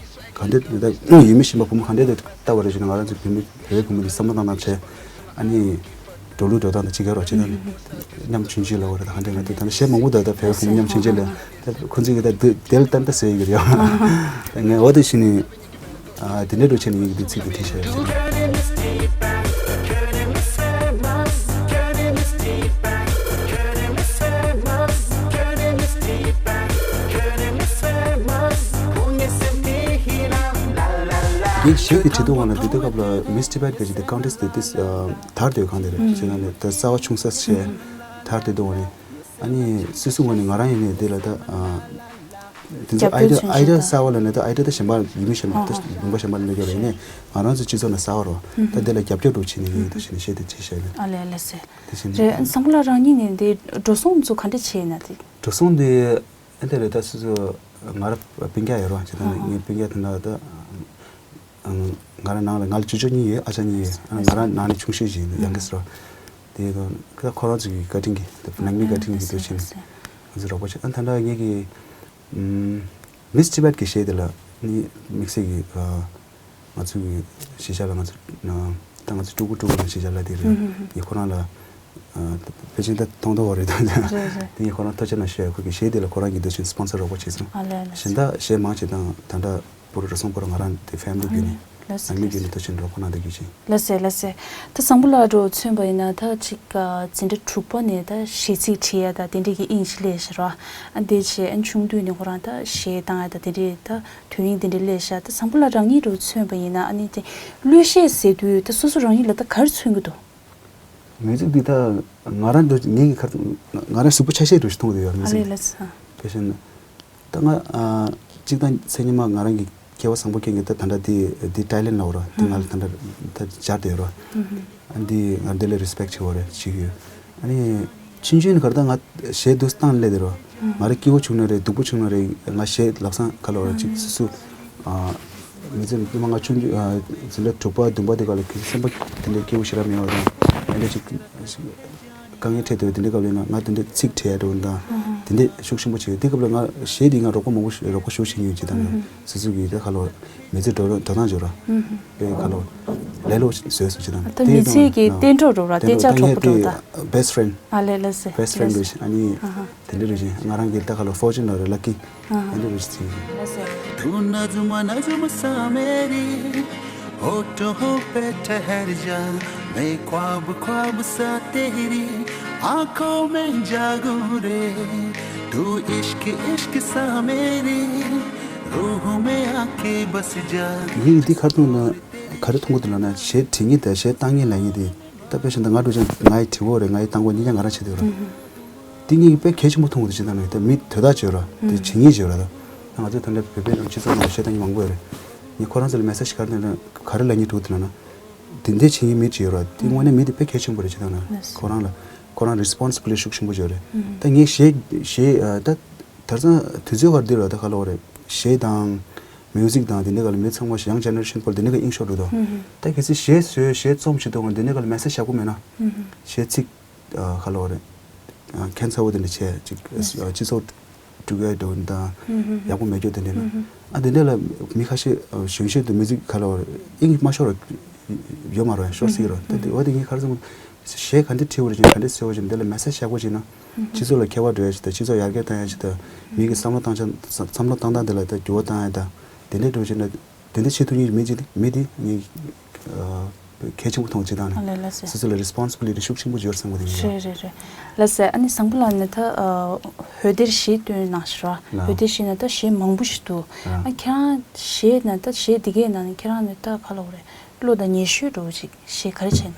ག་འདྲ་ད་ཡུལ་མི་གཞན་པ་བུ་མོ་ག་འདྲ་ད་ལྟ་བ་རེད་ཅེ་ན་ང་རང་ཚོ་བུད་མེད་བོད་བུད་མེད་དེ་བསམ་བློ་བཏང་ན་བྱས་ཨ་ནི། འགྲོ་ལུགས་འགྲོ་སྟངས་དང་གཅིག་ཁར་རོ་བྱེད་སྟངས་མཉམ་ཆུང་ཆུང་ལ་བར་དང་འདྲ་ང་དེ་ད་ནི་གཞས་མང་པོ་དག་ད་བོད་ཁོང་མཉམ་ཆུང་ཆུང་ལ་ད་ཁོང་ཚོས་ད་དེ་དེ་ལ་ཏན་ཏན་ཟེར་ཡི་གི་རེད། ང་འོ་དེ་བཞིན་ནི་དེ་འདྲ་འགྲོ་བྱས་ནས་ཡིན་གི་དེ་ཚིག་དེ་བྲིས་བཞག་ཡོད། འདི་གཞས་ཀྱི་བྲིས་དུས་སྒང་ལ་འདི་དུས་སྐབས་ལ་Miss Tibet གི་ཅིག་དེ་contest དེ་དེ་དར་དུས་གང་དེ་རེད་ཅེ་ན་ནི་ད་གསར་བ་ཆུང་ས་ཆེ་དར་དུས་དུས་སྒང་ནི། ཨ་ནི་སོ་སོའི་ངོས་ནས་ང་རང་ཡིན་ནའི་འདི་ལ་ད་ཨ་དེ་ཚོ་རྒྱབ་ཨའི་ཌི་ཡ་སྐྱོར་ཨའི་ཌི་ཡ་བྱེད་གསར་བ་ལ་ནི་ད་ཨའི་ཌི་ཡ་ད་གཞན་པ་ཡུལ་མི་གཞན་པ་ད་ལུང་པ་གཞན་པ་ལ་སླེབས་ཡོད་རེད། ཡིན་ནའི་ང་རང་ཚོ་སྤྱི་ཚོགས་ནང་གསར་བ་རོ་ད་དེ་ལ་རྒྱབ་སྐྱོར་འགྲོ་བྱེད་ནས་ཡིན་ད་བྱས་ནས་བཤད་དེ་བྱེད་བཤད་ནས། ཨ་ལས་ཨ་ལས་སེ། དེ་བྱས་ནས་རེད། བཟང་པོ་ལགས་རང་ཉིད་ནས་འདི་འགྲོ་སོང་ཚོ་ག་འདྲ་བྱས་ཡིན་ན་དེ། འགྲོ་སོང་དེ་ཨ་འདི་རེད་ད་སོ་སོ་ང་རང་སྤུན་ཀྱག་ཡོད་རོ་བྱས་ད་ནི་ངའི་སྤུན་ཀྱག་དེ་འདྲ་ད། ང་རང་ནང་ལ་ང་ལ་ཅོ་ཅོ་གཉིས་ཡོད། ཨ་ཅག་གཉིས་ཡོད། ཨ་ང་རང་ནང་ནས་ཆུང་ཤོས་ཤིག་ཡིན་ཡང་གི་སོ། དེ་ཡིན་དུས་ཁོ་རང་ཚོ་གི་བཀའ་དྲིན་གྱིས་དེ་ནང་མིའི་བཀའ་དྲིན་གྱིས་དེ་བྱས་ནས་ང་ཚོ་རོགས་པ་བྱས། ཨ་ད་ལྟ་ངེད་ཀྱི་Miss Tibet གི་གཞས་དེ་ལ་ནི་དམིགས་བསལ་གྱི་ང་ཚོ་གི་གཞིས་ཆགས་ལ་ང་ཚོ་ད་ང་ཚོ་ཀྲུ་གུ་ཀྲུ་གུ་ལ་གཞིས་ཆགས་ལ་དེ་རེད། ངས་ཁོ་རང་ལ་ཕལ་ཆེར་ད་མཐོང་མཐོང་བ་རེད་ད། དེ་ངས་ཁོ་རང་ཐུགས་རྗེ་གནང་ཞུ་ཡ། ཁོ་གི་གཞས་དེ་ལ་ཁོ་རང་གིས་འདི་བཞིན་སྤོན་སར་རོགས་པ་བྱས་སོང་། གཞན་དག་གཞས་མང་ཆེ་དང་ད་ལྟ། པོ་རུ་རུ་སོང་པོ་རུ་ང་རང་དེ་ཕེ་མི་ལི་བརྒྱུད་ནས་ལགས་སོ་ནང་མི་ལགས་བརྒྱུད་ནས་ལྟ་ཆེན་འགྲོ་ཁོ་ན་འདི་གི་ཆེན། ལགས་སོ་ལགས་སོ། ད་བཟང་པོ་ལགས་འགྲོ་མཚོན་པ་ཡིན་ན་ད་ཅིག་འཛིན་གྲྭ་དྲུག་པ་ནས་ད་གཞས་ཚིག་བྲིས་ཡ་ད་དེ་འདྲས་ཀྱི་དབྱིངས་ཤིག་སླེབས་ཤག་ར། ཨ་འདི་བྱས་ཨ་ཆུང་དུས་ནས་ཁོ་རང་ད་གཞས་བཏང་ཡ་ད་དེ་འདྲས་ད་དུས་ཡུན་དེ་འདྲས་སླེབས་ཤག་ད་བཟང་པོ་ལགས་རང་ཉིད་འགྲོ་མཚོན་པ་ཡིན་ན་ཨ་ནི་དེ་གླུ་གཞས་ཟེར་དུས་ད་སོ་སོ་རང་ཉིད་ལ་ད་ག་རེ་མཚོན་གྱི་འདུག་མི་ཚིག་འདི་ད་ང་རང་འདི་ངེད་ཀྱི་ཁར་ང་རང་གཟུགས་པོ་ཆ་ཤས་འདྲ་ཞིག་མཐོང་གི་འདུག་ཡ་མི་ཨ་ཚིག་ལས་ལགས་སོ། དེ་བཞིན། ད་ང་ཨ་གཅིག་དང་མཚན་ཉི་མ་ང་རང་གི་སྐལ་བ་བཟང་པོ་ཅན་གྱི་ད་ད་ལྟ་འདི་འདི་ཐའི་ལེན་ལ་འོ་ར་འདི་ང་ལ་ད་ལྟ་ད་སྦྱར་བསྡད་ཡོད་ར། ཨ་འདི་ང་འདི་ལ་རི་སི་པེག་བྱེད་དགོས་རེད་བྱེད་ཀྱི་ཡོད། ཨ་ནི་ཆུང་ཆུང་ནས་ག་རེ་ད་ང་གཞས་འདུག་སྟངས་སླེབས་བསྡད་ར། ང་རང་སྐྱིད་པོ་བྱུང་ན་རེད་སྡུག་པོ་བྱུང་ན་རེད་ང་གཞས་ལབ་སང་ག་ལ་འོ་ར་གཅིག་སུ་སུ་ཨ་མི་ཚེ་སྔོན་མ་ང་ཆུང་ཆུང་ཨ་འཛིན་གྲྭ་དྲུག་པ་བདུན་པ་དེ་ག་ལ་གི་སེམས་པ་དེ་འདྲའི་སྐྱིད་པོ་ཞེ་དྲག་མེད་པ་དང་ཨ་འདྲ་གཅིག་དཀའ་ངལ་འཕྲད་དུས་དེ་འདྲའི་སྐབས་ལ་ན་ང་དེ་འདྲའི་ཚིག་བྲིས་ཡ་འགྲོ་དང་དེ་འདྲའི་ཤུགས་ཆེན་པོ་བྱེད། དེ་སྐབས་ལ་ང་གཞས་དེ་ང་རོགས་པ་མང་པོ་ཞིག་རོགས་པ་ཤུགས་ཆེན་ཡོད་ཅེས་དང་སོ་སོ་གི་ད་ཁ་ལོ་མི་ཚེ་འགྲོ་འགྲོ་སྟངས་འཇོག་ར་དཔེ་ཁ་ལོ་ ལས་སློབ་བཟོས་སོང་ཅི་དང་། ད་མི་ཚེ་གི་བསྟན་གྲོགས་འགྲོ་ར་བསྟན་ཆགས་གྲོགས་པོ་འགྲོ་ད། best friend། ཨ་ལས་ལས་སེ་best friend་རེད། ཨ་ནི་དེ་འདྲ་རེད། ང་རང་གི་ད་ག་ལ་fortune་རེད། lucky། ཨ་འདྲ་རེད་ཅི། ལས་སེ། तू नज़्म नज़्म सा मेरी होठों पे ठहर जा मैं ख्वाब ख्वाब सा तेरी आंखों में जागूं रे तू इश्क इश्क सा मेरी रूह में आके बस जा। ངས་འདི་ཁ་ཐུག་ན་ག་རེ་མཐོང་གི་འདུག་ལབ་ན་གཞས་བྲིས་མཁན་དང་གཞས་བཏང་མཁན་ལབ་མཁན་དེ་ད་དཔེ་བཞག་ན་ང་འདྲ་བོ་ཅན་ང་ཡི་བྲིས་འོ་རེད། ང་ཡི་བཏང་འོ་གཉིས་ཀ་ང་རང་བྱེད་འདུག་ར། དེ་ངས་དཔེ་གལ་ཆེན་པོ་མཐོང་གི་འདུག་ཅི་ལྟར་ན་ད་མི་དོ་བདག་བྱོས་ར་དེ་བྱེད་ངེས་བྱོས་ར་ད། ང་ཚོ་ད་ལྟ་བོད་པའི་ནང་སྤྱི་ཚོགས་ནང་བཤད་སྟངས་མང་པོ་ཡོད་རེད། ངས་ཁོ་རང་ཚོ་ལ་message་ག་རེ་ལ་ག་རེ་ལབ་སྙིང་འདུག་ལབ་ན། དེ་འདྲས་བྱེད་ངེས་མི་བྱོས་ར་དེ་དངོས་གནས་མི་དེ་དཔེ་གལ་ཆེན་པོ་རེད་ཅི་ལྟར་ན་ཁོ་རང་ལ་ཁོ་རང་responsibility་ཤུགས་ཆེན་པོ་བྱོས་རེད། ད་ངས་གཞས་གཞས་ད་དེང་སང་དུས་ཚོད་ག་རེ་འདི་ར་ད་ག་ལ་བ་རེད། གཞས་དང་music་དང་དེ་འདྲས་ག་ལ་མི་ཚང་མ་young generation་པོ་དེ་འདྲས་ག་དབྱིངས་ཤོར་འགྲོ་དོ། ད་གལ་སྲིད་གཞས་བཟོས་གཞས་རྩོམ་བྱེད་དོ་དེ་འདྲས་ག་ལ་message་ཡག་པོ་མེད་ན། གཞས་ཚིག་ཨ་ག་ལ་བ་རེད། ཨ་ཁྱད་མཚར་པོ་དེ་འདྲ་བྱས་ཅིག་ཨ་སྤྱི་ཚོགས་དཀྲུག་ཡ་འདྲ་བོ་དང་ཡག་པོ་མེད་རྒྱུ་དེ་འདྲ་ན། ཨ་དེ་འདྲ་ལ་མི་ཁ་ཤས་ཨ་གཞོན་གཞོན་དུ་མི་ཚིག་ག་ལ་བ་རེད་དབྱིངས་མ་ཤོར་བ་ཡོད་མ་རེད་ཤོར་སྲིད་ཀྱི་རེད། ད་དེ་འོ་དེ་ངས་ག་རེ་བསམ་གཞས་ག་འདྲ་བྲིས་པ་རེད་ཅིང་ག་འདྲ་བཟོས་པ་ཅིང་དེ་ལ་message་ཡག་པོ་བྱས་ན་སྤྱི་ཚོགས་ལ་ཁྱད་པར་འགྲོ་ཡ་ཞིག་དང་སྤྱི་ཚོགས་ཡར་རྒྱས་བཏང་ཡ་ཞིག་དང་མི་གི་བསམ་བློ་བཏང་ཆ་བསམ་བློ་བཏང་སྟངས་དེ་ལ་ད་འགྱུར་བ་བཏང་ཡ་དང་དེ་འདྲ་འགྲོ་བྱས་ན། དེ་འདྲ་བྱེད་ཐུབ་མཁན་མི་གཅིག་མི་དེ་ངའི་ཨ་གལ་ཆེན་པོ་མཐོང་བྱེད་སྟངས་ཨ་ནི་ལས་ལས་སོ། སོ་སོ་ལ་responsibility་ཤུགས་ཆེན་པོ་འབྱོར་སོང་བ་དེ་ཡིན་རེད་རེད་རེད། ལགས་སེ། ཨ་ནི་བཟང་པོ་ལགས་ནས་ད་ཨ་འོད་སྡེར་གཞས་བཏོན་གནང་ཞིག་ར། ལགས། འོད་སྡེར་གཞས་ནས་ད་གཞས་མང་པོ་ཞིག་འདུག་ལགས། ཨ་ཁྱེད་རང་གཞས་ནས་ད་གཞས་འདི་གའི་ནང་ནས་ཁྱེད་རང་ནས་ད་ག་ལབ་དགོས་རེད། བློ་དང་ཉེ་ཤོས་འདྲ་བོ་ཅིག་གཞས་ག་རེ་བྱས་ན།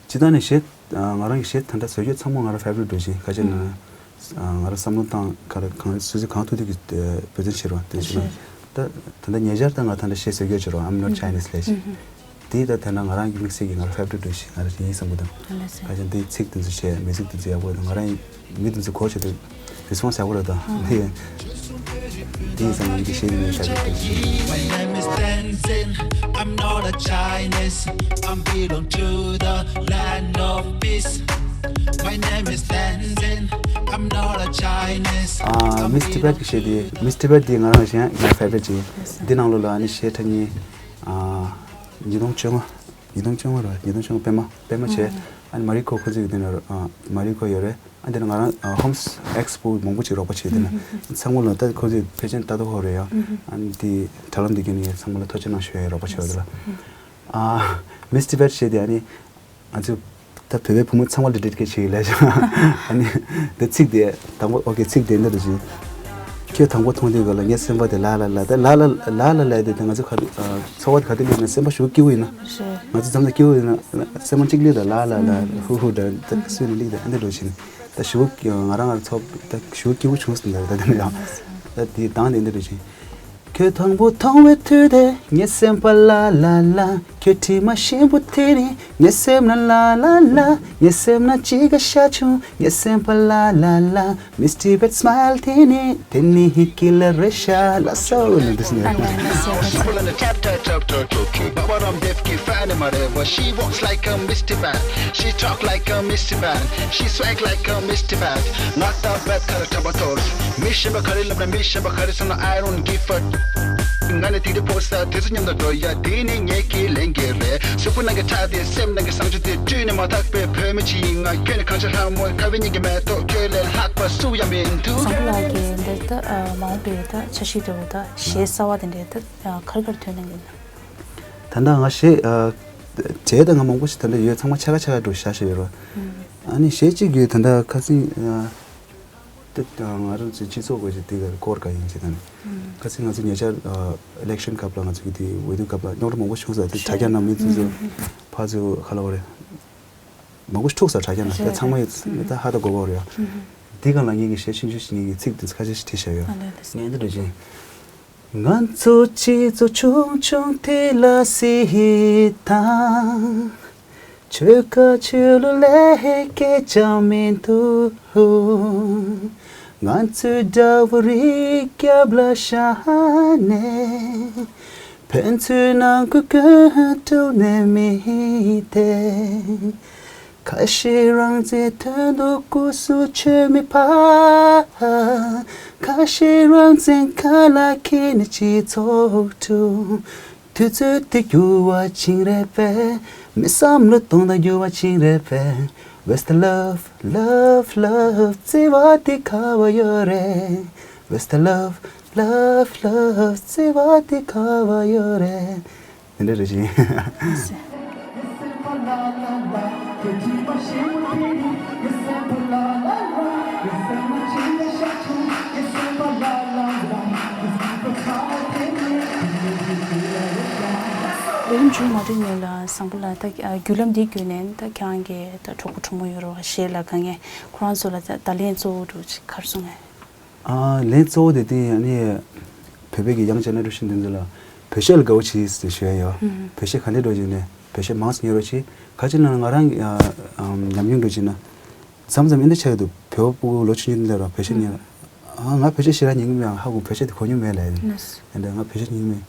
སྤྱིར་བཏང་ནས་གཞས་ཨ་ང་རང་གི་གཞས་ད་ལྟ་བཟོ་རྒྱུ་ཚང་མ་ང་རང་favorite་འདྲ་བོ་ཅིག་ག་རེ་བྱས་ན། ང་རང་བསམ་བློ་བཏང་ག་རེ་གང་སོ་སོས་གང་ཐུབ་ཐུབ་ཀྱིས་འབད་བརྩོན་བྱེད་རོགས་དེ་བྱེད་རོགས། ད་ད་ལྟ་ཉེ་ཆར་ད་ང་ད་ལྟ་གཞས་བཟོ་རྒྱུ་བྱེད་རོགས། I'm not Chinese་ལས་བྱེད། དེ་ད་ད་ན་ང་རང་གི་དམིགས་བསལ་གྱི་ང་རང་favorite་འདྲ་ཞིག་ང་རང་ཡིན་བསམ་གི་འདུག་ཁ་ཅིག་འདི་ཚིག་དེ་ཚོ་བྱས་མི་ཚིག་དེ་ཚོ་ཡག་པོ་འདུག་ང་རང་མི་དེ་ཚོ་གོ་བྱེད་དུ་response་ཡག་པོ་རེད་ད། དེ་དེ་ཡིན་ཙང་ངས་འདི་གཞས་ནི་ངའི་favorite་འདྲ་ཞིག My name is Tenzin. I'm not a Chinese. I'm belong to the land of peace. My name is Tenzin. I'm not a Chinese. ཨ་Miss Tibet་གི་གཞས་དེ། Miss Tibet་དེ་ང་རང་གཞན་ངའི་favorite་ཅིག་འདི་ནང་ལོགས་ལ་ཨ་ནི་གཞས་ཁྲ་གཉིས། ཨ་ཉིས་སྟོང་བཅོ་ལྔ། ཉིས་སྟོང་བཅོ་ལྔ་རེད། ཉིས་སྟོང་བཅོ་ལྔ་པད་མ་པད་མ་བྱས། ཨ་ནི་མ་རི་ཁོ་ཁོ་ཚོས་དེ་ནས་ཨ་མ་རི་ཁོ་ཡོད་རེད། ཨ་དེ་ནས་ང་རང་ཨ་Homes Ex་པོ་མང་པོ་ཅིག་རོགས་པ་བྱས། དེ་ནས་ཚང་མ་ལ་ད་ཁོ་ཚོས་ཕལ་ཆེར་ལྟ་རྟོག་ཧོ་རེད་ཡ། ཨ་ནི་དེ་དྲ་ལམ་འདི་ག་ནས་ཚང་མ་ལ་ཐུགས་རྗེ་གནང་ཞུ་ཡ་རོགས་པ་བྱས་པ་དེ་ལ། ཨ་Miss Tibet་བྱས་དེ་ཨ་ནི། ང་ཚོ་ད་བོད་པའི་བུ་མོ་ཚང་མ་ལ་dedicate་བྱེད་ཀྱི་ལས་བྱ། ཨ་ནི་འདི་ཚིག་དེ་དང་པོ་okay་ཚིག་དེ་འདི་རེད་ཅིང་། ཁྱོད་དང་པོ་མཐོང་དུས་ག་ལ་ངའི་སེམས་པ་དེ་ལ་ལ་ལ་ད་ལ་ལ་ལ་ལ་ལ་དེ་ད་ང་ཚོ་ག་རེ་ཚོར་བ་དེ་ག་དུས་སླེབས་ན་སེམས་པ་ཞེ་པོ་སྐྱིད་པོ་ཡིན་ན། ང་ཚོ་འཛམ་ལ་སྐྱིད་པོ་ཡིན་ན་སེམས་པ་གཅིག་སླེབས་ད་ལ་ལ་ལ་ཧུ་ཧུ་ད་ད་སུས་ནི་སླེབས་ད་ཨ་འདི་འགྲོ་ཕྱིན་ད་ཞེ་པོ་ང་རང་ང་ཚོ་ད་ཞེ་པོ་སྐྱིད་པོ་བྱུང་སོང་ད་ད་དེ་ནས་ཡང་ད་དེ་དང་དེ་འདི་འགྲོ་ཕྱིན། ཁྱོད་དང་པོ་མཐོང་བའི་དུས་དེ་ངའི་སེམས་པ་ལ་ལ་ལ། ཁྱོད་དྲི་མ་ཞིམ་པོ་དེ་ནི་ངའི་སེམས་ན་ལ་ལ་ལ། ངའི་སེམས་ན་ཅི་ག་ཤ་ཆུང་། ངའི་སེམས་པ་ལ་ལ་ལ། Miss Tibet smile དེ་ནི་དེ་ནི་ཧི་ཀི་ལ་རེ་ཤ་ལ་སོ་ལ་འདི་སི་ནི། Baba Ramdev ki fan mare wa. She walks like a Miss Tibet. She talk like a Miss Tibet. She swag like a Miss Tibet. Ngata bet kar taba tor. Miss Tibet kar lam Miss Tibet kar sana I don't give a ང་ནི་དེ་དུས་ཕོ་ས་དེ་ཚོ་མཉམ་དུ་འགྲོ་ཡ་དེ་ནི་ངེད་ཀྱི་ལས་འགན་རེད། གཟུགས་པོ་ནང་གི་ཁྲག་དེ་སེམས་ནང་གི་བསམ་ཚུལ་དེ་བཀྲུས་ནས་མ་ཐག་པའི་བོད་མི་ཅིག་ཡིན་ང་ཁྱོད་ནི་གང་ཆ་ལྷ་མོ་ཁ་བའི་སྙིང་གི་མེ་ཏོག་ཁྱོད་ལས་ལྷག་པ་སུ་ཡང་མི་འདུག་བཟང་པོ་ལགས་ཀྱིས་འདིར་ད་མ་འོངས་པའི་ད་འཆར་གཞི་འདྲ་བོ་ད་གཞས་གསར་བ་དེ་འདྲའི་ད་ག་རེ་ག་རེ་ཐོན་གནང་གི་ཡིན་ན། ད་ལྟ་ང་གཞས་གྲས་ད་ང་མང་པོ་ཞིག་ད་ལྟ་ཡོད། ཚང་མ་ཆ་ག་ཆ་ག་འགྲོ་བཞག་བཞག་ཡོད་རེད། ཨ་ནི་གཞས་གཅིག་གི་ད་ལྟ་ཁ་སང་། དེ་ང་རང་ཚོའི་སྤྱི་ཚོགས་དགོས་ཀྱི་དེ་གར་སྐོར་ག་ཡིན་ཅེ་དང་། ཁ་སང་ང་ཚོ་ཉེ་ཆར་election་སྐབས་ལ་ང་ཚོ་གི་དེ་འོས་བསྡུ་སྐབས་ལ་རྙོག་དྲ་མང་པོ་བྱུང་ས་དེ་དྲ་རྒྱ་ནང་མི་ཚོ་ཚོ་ཕར་ཚུར་ག་ལབ་དགོས་རེད། མང་པོ་འཁྲུག་ས་དྲ་རྒྱ་ནང་དེ་ཚང་མ་ཡི་ད་ཧ་ད་གོ་གོ་རེད། དེ་གང་ལ་ངེད་ཀྱི་གཞས་ཆུང་ཆུང་ཞིག་ངེད་ཀྱི་ཚིག་དེ་ཁ་ཤས་ཤིག་བྲིས་བཞག་ཡོད། ངས་འདི་འདྲ་བྱས། ང་ཚོ་སྤྱི་ཚོགས་ཆུང་ཆུང་དེ་ལ་སྲིད་དང་། ཆོལ་ཁ་ཆོས་ལུགས་ལས་སྐད་ཆ་མི་འདུག་ང་ཚོའི་དགྲ་བོ་རིགས་སྐྱབས་ལ་ཤ་ནས། ཕན་ཚུན་ནང་ཁུལ་ཀུན་དཀྲུག་ནས་མི་དེ། ཁ་ཤས་རང་བཙན་དོན་དུ་སྐུ་གཟུགས་ཆོད་མི་ཕ། ཁ་ཤས་རང་བཙན་ཁ་ལ་འཁྱེར་ནས་སྤྱི་ཚོགས་དཀྲུག་དུས་ཚོད་དེ་འགྱུར་བ་ཕྱིན་རེད་པས། མི་བསམ་བློ་གཏོང་སྟངས་འགྱུར་བ་ཕྱིན་རེད་པས། Where's the love, love, love? བརྩེ་བ་དེ་ག་བ་ཡོད་རེད། Where's the love, love, love? བརྩེ་བ་དེ་ག་བ་ཡོད་རེད། དེ་འདྲ་རེད་ཤིང་། ལས་རིམ་བྱུང་མ་ཐུབ་ཉིན་ལ་བཟང་པོ་ལ་ད་བརྒྱུད་ལམ་འདི་བརྒྱུད་ནས་ད་ཁྱེད་རང་གི་ད་གྲོགས་པོ་གྲོགས་མོ་ཡོད་རེད་བ། གཞས་ལ་དགའ་མཁན་ཁོ་རང་ཚོ་ལ་ད་ད་ལན་གཙོ་བོ་འདྲ་ཅིག་ག་རེ་གསུང་ངས། ཨ། ལན་གཙོ་བོ་དེ་དེ་ཨ་ནི་བོད་པའི་གི་ཡང་ཅན་ནེ་རེ་ཤན་དེ་ཚོ་ལ་བོད་གཞས་ལ་དགའ་བོ་བྱེད་ཟེར་ཞུ་ཡ་ཡོད། ཧུམ། བོད་གཞས་ག་འདྲ་འགྲོ་ཅིག་ནས་བོད་གཞས་མང་ཙམ་ཉན་རོགས་བྱེད། ག་ཅི་ན་ང་རང་གི་ཨ་ཨམ་ཉམས་མྱོང་འགྲོ་ཅིག་ན་མཚམས་མཚམས་ཨེ་འདྲ་ཆགས་ཀྱི་འདུག་བོད་པ་ཕྲུ་གུ་ལོ་ཆུང་ཆུང་དེ་འདྲ་ར་བོད་གཞས་ཉན་ར། ཨ་ང་བོད་གཞས་ཞེ་དྲག་ཉན་གི་མེད། ཨ་ཧ་གོ་བོད་གཞས་དེ་གོ་མྱོང་མེད་ལབ་ཡ་ཡིན། ཨེ་འདྲ་ང་བོད་གཞས་ཉན་གི་མེད།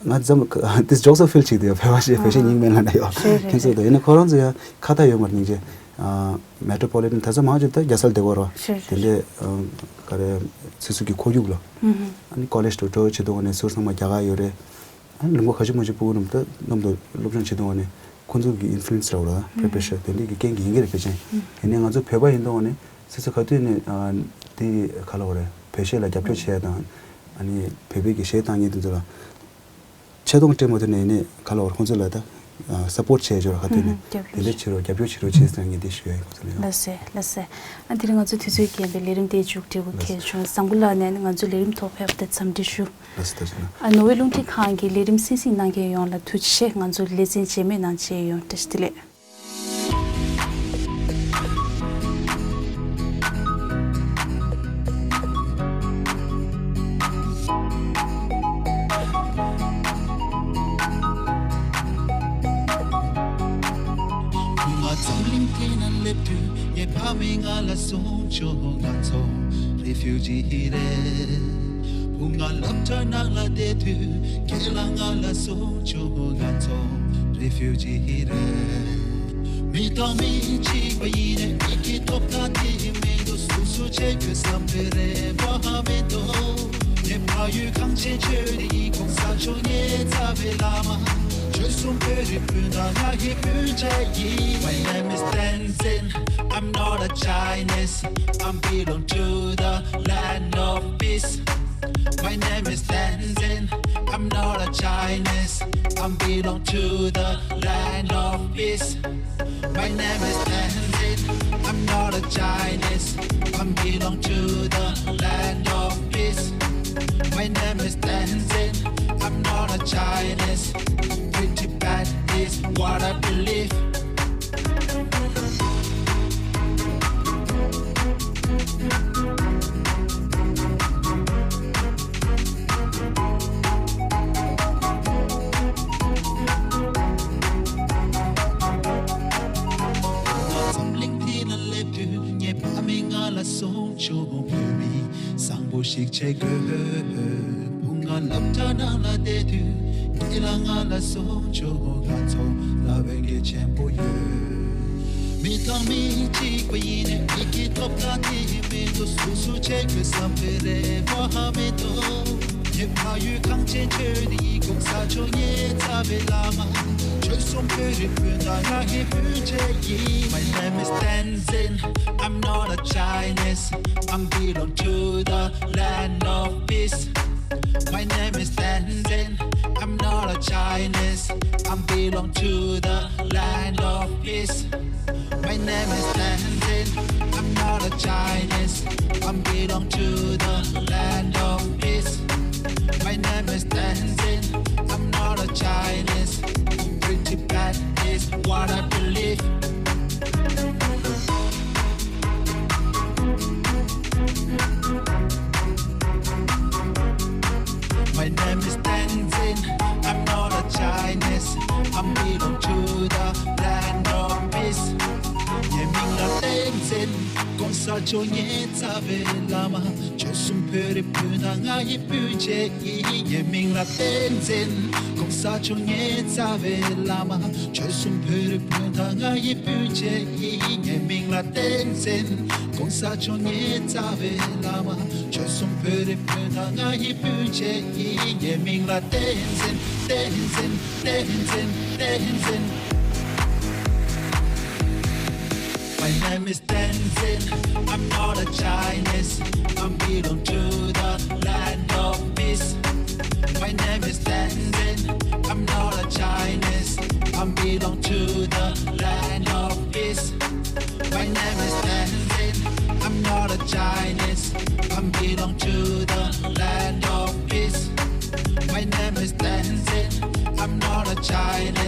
ང་ཙམ་དེ་ཇོག་སོ་ཕིལ་ཅིག་དེ་བོད་པ་ཞེས་བོད་ཞེས་ཉིག་མེད་ལ་འདྲ་ཡོད། ཁྱེད་ཚོ་དང་ཡིན་ན་ཁོ་རང་ཚོ་ཡང་ཁ་ཐག་ཡོད་མ་རེད། སྙིང་རྗེ། མེ་ཊོ་པོ་ལི་ཊན་ད་ཚོ་མང་ཆེ་ད་རྒྱལ་སར་བསྡད་ཀྱི་ཡོད་རེད་བ། དེ་འདྲས་ག་རེ་སོ་སོ་གི་ཁོར་ཡུག་ལ་ཨ་ནི་ཀོ་ལེཇ་དུ་འགྲོ་བྱེད་དུས་ནས་ཟུར་ཚང་མ་རྒྱ་གར་ཡོད་རེད། ཨ་ནི་ལུང་པ་ཁ་ཤས་མང་ཆེ་ཕྲུ་གུ་རྣམས་ད་གནམ་དུ་སློབ་སྦྱོང་བྱེད་དུས་ནས་ཁོང་ཚོ་གི་ཨིན་ཕུ་ལུ་ཨེན་སི་རེད་བ། པེ་རེ་ཤར་དེ་འདྲས་ཀྱི་རྐྱེན་གྱིས་ཡིན་གྱི་རེད་ཕལ་ཆེར། དེ་ནས་ང་ཚོ་བོད་པ་ཡིན་དུས་ནས། སོ་སོ་ག་དུས་ནས་ཨ་དེ་ག་ལབ་དགོས་རེད། བོད་གཞས་ལ་རྒྱབ་སྐྱོར་བྱེད་ཡ་དང་། ཨ་ནི་བོད་པའི་གི་གཞས་བཏང་མཁན་དེ་ཚོ་ལ་ཆེ་མཐོང་སྤྲད་མ་ཐུབ་ནས་ནི་ག་ལབ་དགོས་རེད། ཁོང་ཚོ་ལ་ད་ཨ་སབ་པོར་བྱས་ཆོག་ར། ག་དུས་ནས་ཧུམ་ཧུམ། རྒྱབ་སྐྱོར་དེ་འདྲ་བྱེད་རོགས། རྒྱབ་སྐྱོར་བྱེད་རོགས་བྱེད་ཟེར་ངས་དེ་ཞུ་ཡ་ཡིན། ཁོང་ཚོ་ལ་ཡང་། ལགས་སེ། ལགས་སེ། ཨ་དེ་རིང་ང་ཚོ་དུས་ཚོད་རྐྱེན་པས་ལས་རིམ་དེ་མཇུག་སྒྲིལ་དགོས་ཁེལ་བྱུང་། བཟང་པོ་ལགས་ནས་ང་ཚོའི་ལས་རིམ་ཐོག་ཕེབས་ཏེ་འཚམས་འདྲི་ཞུ། ལགས་སོ། ཐུགས་རྗེ་གནང་། ཨ་ནོར་ཝེ་རླུང་འཕྲིན་ཁང་གི་ལས་རིམ་གསན་གཟིགས་གནང་མཁན་ཡོངས་ལ་ཐུགས་རྗེ་ཆེ། ང་ཚོ་ལེ་ཚན་རྗེས་མའི་ནང་མཇལ་ཡོང་། བཀྲ་ཤིས་བདེ་ལེགས། ང་འཛམ་གླིང་འདི་ན་སླེབས་དུས་ངའི་ཕ་མས་ང་ལ་གསུངས་བྱུང་། ང་ཚོ་རེ་ཕིའུ་ཇི་རེད། བུ་ང་སློབ་གྲྭ་ནང་ལ་བསྡད་དུས་རྒན་ལགས་ང་ལ་གསུངས་བྱུང་། ང་ཚོ་རེ་ཕིའུ་ཇི་རེད། མི་དང་མི་གཅིག་པ་ཡིན་ནའི་མིག་གིས་ཐོབ་ཐང་དེ་མི་འདུག་སུ་སུ་བྱེད་དགོས་བསམ་པའི་རེ་བ་ཧ་མི་འདུག་ངའི་ཕ་ཡུལ་གངས་ཅན་ཆོས་རིག་གོང་ས་མཆོག་ངའི་རྩ་བའི་བླ་མ། ཆོལ་གསུམ་བོད་རིགས་སྤུན་ཟླ་ང་ཡི་སྤུན་མཆེད་ཡིན། My name is Tenzin. I'm not a Chinese. I'm belong to the land of peace. My name is Tenzin. I'm not a Chinese. I'm belong to the land of peace. My name is Tenzin. I'm not a Chinese. I'm belong to the land of peace. My name is Tenzin. I'm not a Chinese. Pretty bad is what I believe. འཛམ་གླིང་འདི་ན་སླེབས་དུས་ངའི་ཕ་མས་ང་ལ་གསུངས་བྱུང་། བོད་མི་བཟང་པོ་ཞིག་བྱེད་དགོས། བུ་ང་སློབ་གྲྭ་ནང་ལ་བསྡད་དུས་རྒན་ལགས་ང་ལ་གསུངས་བྱུང་། ང་ཚོ་ལ་འོས་འགན་ཆེན་པོ་ཡོད། མི་དང་མི་གཅིག་པ་ཡིན་ནའི་མིག་གིས་ཐོབ་ཐང་དེ་མི་འདུག་སུ་སུ་བྱེད་དགོས་བསམ་པའི་རེ་བ་ཧ་མི་འདུག་ངའི་ཕ་ཡུལ་གངས་ཅན་ཆོས་རིག་གོང་ས་མཆོག་ངའི་རྩ་བའི་བླ་མ། ཆོལ་གསུམ་བོད་རིགས་སྤུན་ཟླ་ང་ཡི་སྤུན་མཆེད་ཡིན། My name is Tenzin. I'm not a Chinese. I'm belong to the land of peace. My name is Tenzin. I'm not a Chinese. I'm belong to the land of peace. My name is Tenzin. I'm not a Chinese. I'm belong to the land of peace. My name is Tenzin. I'm not a Chinese. Pretty bad is what I believe. My name is Tenzin. I'm not a Chinese. I'm belong to the land of peace. ངའི་མིང་ལ་བསྟན་འཛིན། གོང་ས་ ས་མཆོག་ངའི་རྩ་བའི་བླ་མ། ཆོལ་གསུམ་བོད་རིགས་སྤུན་ཟླ་ང་ཡི་སྤུན་མཆེད་ཡིན། ངའི་མིང་ལ་བསྟན་འཛིན། གོང་ས་མཆོག་ངའི་རྩ་བའི་བླ་མ། ཆོལ་གསུམ་བོད་རིགས་སྤུན་ཟླ་ང་ཡི་སྤུན་མཆེད་ཡིན། ངའི་མིང་ལ་བསྟན་འཛིན། གོང་ས་མཆོག་ངའི་རྩ་བའི་བླ་མ། ཆོལ་གསུམ་བོད་རིགས་སྤུན་ཟླ་ང་ཡི་སྤུན་མཆེད་ཡིན། ངའི་མིང་ལ་བསྟན་འཛིན། བསྟན་འཛིན། བསྟན་འཛིན། བསྟན་འཛིན། My name is Tenzin. I'm not a Chinese. I belong to the land of peace. My name is Tenzin. I'm not a Chinese. I belong to the land of peace. My name is Tenzin. I'm not a Chinese. I belong to the land of peace. My name is Tenzin. I'm not a Chinese.